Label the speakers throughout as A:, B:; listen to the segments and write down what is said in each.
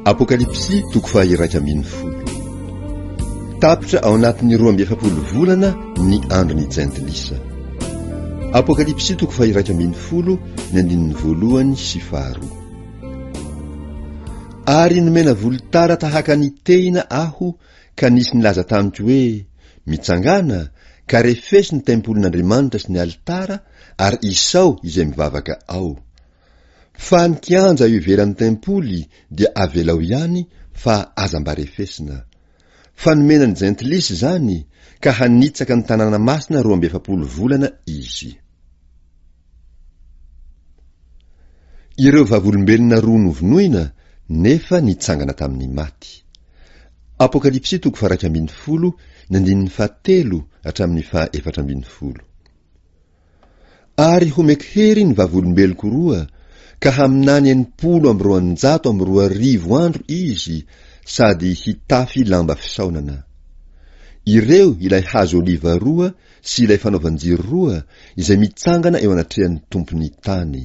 A: Apokalypsy toko faha-11. Tapitra ao anatin'ny 42 volana ny andron'ny jentilisa. Apokalypsy toko faha-11 ny andininy voalohany sy faharoa. Ary nomena volotara tahaka ny tehina aho ka nisy nilaza tamiko hoe, Mitsangàna, ka refeso ny tempolin'Andriamanitra sy ny alitara, ary isao izay mivavaka ao. Fa ny kianja eo ivelan'ny tempoly dia avelao ihany fa aza mba refesina. Fa nomena ny jentilisa izany, ka hanitsaka ny tanàna masina 42 volana izy. Ireo vavolombelona roa novonoina nefa nitsangana tamin'ny maty. Apokalypsy toko faha-11 ny andininy fahatelo hatramin'ny faha-14. Ary homeko hery ny vavolombeloko roa, ka haminany 2060 andro izy sady hitafy lamba fisaonana. Ireo ilay hazo oliva roa sy ilay fanaovan-jiro roa izay mitsangana eo anatrehan'ny Tompon'ny tany.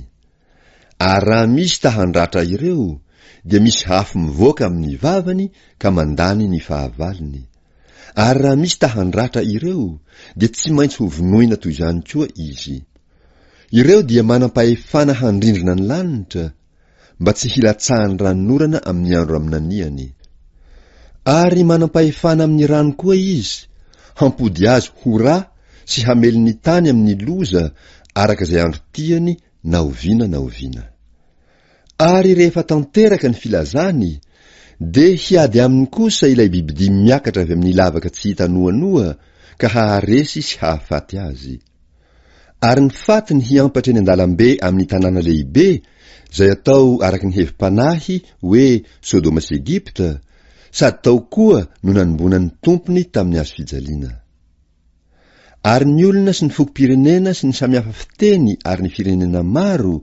A: Ary raha misy ta handratra ireo, dia misy afo mivoaka amin'ny vavany ka mandany ny fahavalony. Ary raha misy ta handratra ireo, dia tsy maintsy hovonoina toy izany koa izy. Ireo dia manam-pahefana handrindrina ny lanitra, mba tsy hilatsahan'ny ranonorana amin'ny andro aminaniany. Ary manam-pahefana amin'ny rano koa izy, hampody azy ho ra sy hamely ny tany amin'ny loza araka izay andro tiany na oviana na oviana. Ary rehefa tanteraka ny filazany, dia hiady aminy kosa ilay bibidia miakatra avy amin'ny lavaka tsy hita noanoa ka haharesy sy hahafaty azy. Ary ny fatiny hiampatra eny an-dalambe amin'ny tanàna lehibe, izay atao araka ny hevi-panahy hoe Sodoma sy Egypta, sady tao koa no nanomboana ny Tompony tamin'ny hazo fijaliana. Ary ny olona sy ny fokom-pirenena sy ny samihafa fiteny ary ny firenena maro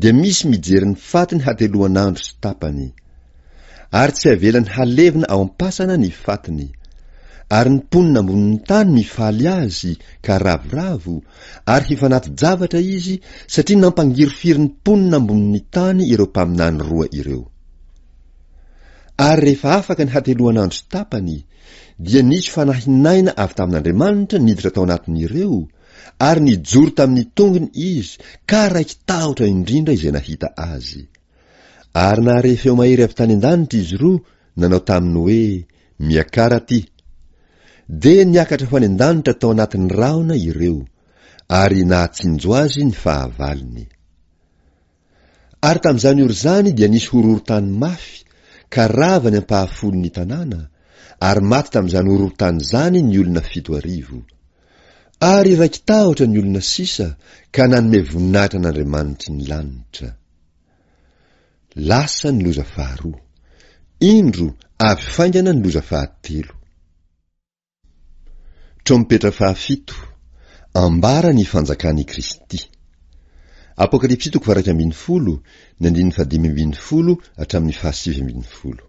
A: dia misy mijery ny fatiny hateloan'andro sy tapany. Ary tsy avelany halevina ao am-pasana ny fatiny. Ary ny mponina ambonin'ny tany mifaly azy ka ravoravo, ary hifanati-javatra izy satria nampangirifiry ny mponina ambonin'ny tany ireo mpaminany roa ireo. Ary rehefa afaka ny hateloan'andro sy tapany, dia nisy fanahin'aina avy tamin'Andriamanitra niditra tao anatin'ireo, ary nijoro tamin'ny tongony izy ka raiki-tahotra indrindra izay nahita azy. Ary nahare feo mahery avy tany an-danitra izy roa nanao taminy hoe, Miakara aty. Dia niakatra ho any an-danitra tao anatin'ny rahona ireo, ary nahatsinjo azy ny fahavalony. Ary tamin'izany ora izany dia nisy horohorontany mafy, ka rava ny ampahafolon'ny tanàna, ary maty tamin'izany horohorontany izany ny olona 7000. Ary raiki-tahotra ny olona sisa ka nanome voninahitra an'Andriamanitry ny lanitra. Lasa ny loza faharoa. Indro avy faingana ny loza fahatelo. Trompetra fahafito, Ambara ny fanjakan' i Kristy. Apokalypsy toko faha-11, ny andininy faha-15 hatramin'ny faha-19.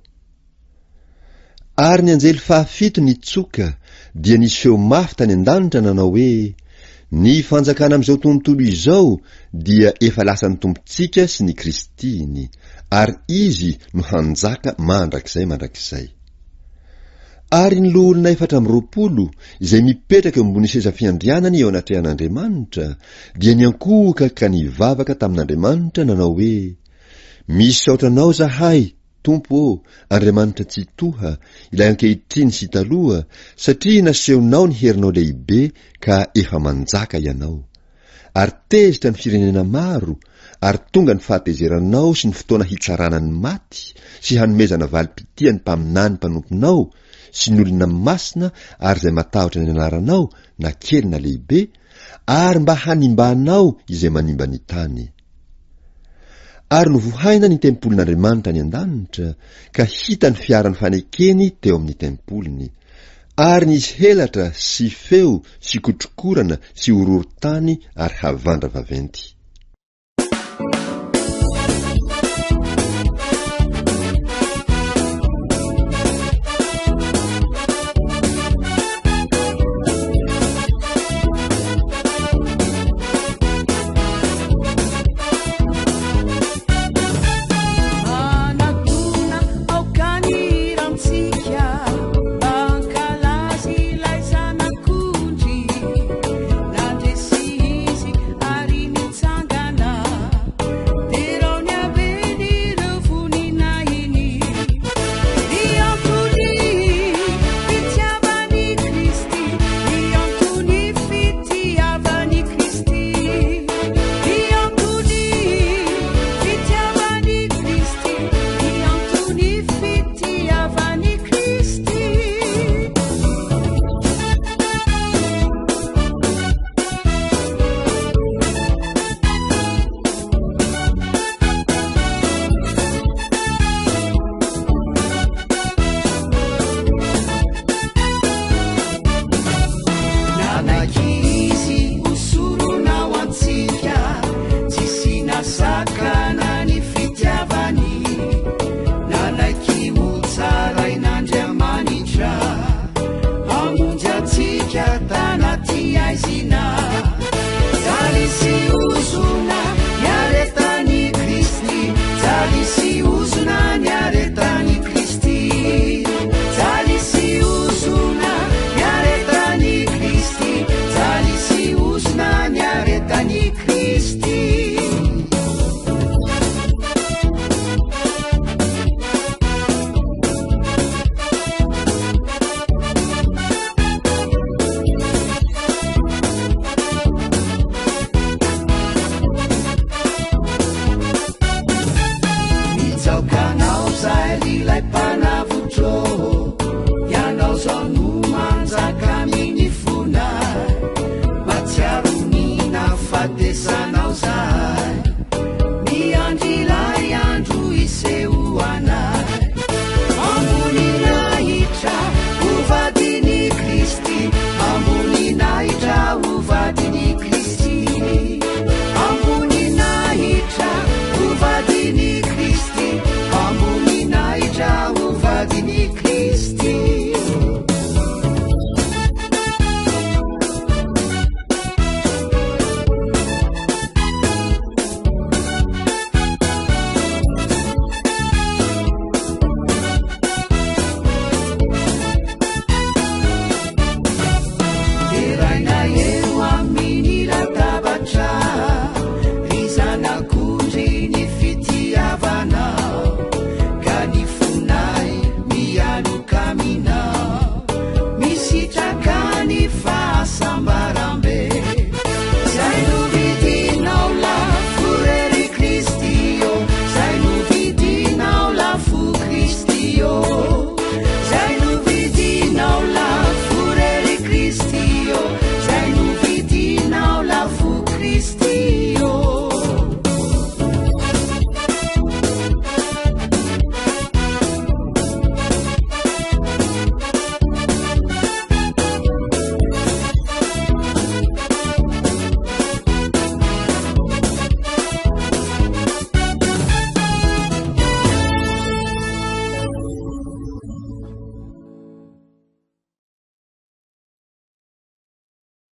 A: Ary ny anjely fahafito nitsoka, dia nisy feo mafy tany an-danitra nanao hoe, Ny fanjakana amin'izao tontolo izao dia efa lasan'ny Tompontsika sy ny Kristiny, ary Izy no hanjaka mandrakizay mandrakizay. Ary ny loholona 24, izay mipetraka eo ambony seza fiandrianany eo anatrehan'Andriamanitra, dia niankohoka ka nivavaka tamin'Andriamanitra nanao hoe, Misaotra Anao izahay, Tompo ô, Andriamanitra Tsitoha, ilay ankehitriny sy taloha, satria nasehonao ny herinao lehibe ka efa manjaka Ianao. Ary tezitra ny firenena maro, ary tonga ny fahatezeranao sy ny fotoana hitsarana ny maty sy hanomezana valim-pitia ny mpaminany mpanomponao sy ny olona masina ary izay matahotra ny anaranao na kely na lehibe, ary mba hanimbanao izay manimba ny tany. Ary novohaina ny tempolin'Andriamanitra any an-danitra, ka hita ny fiaran'ny fanekeny teo amin'ny tempoliny. Ary nisy helatra sy feo sy kotrokorana sy horohorontany ary havandra vaventy.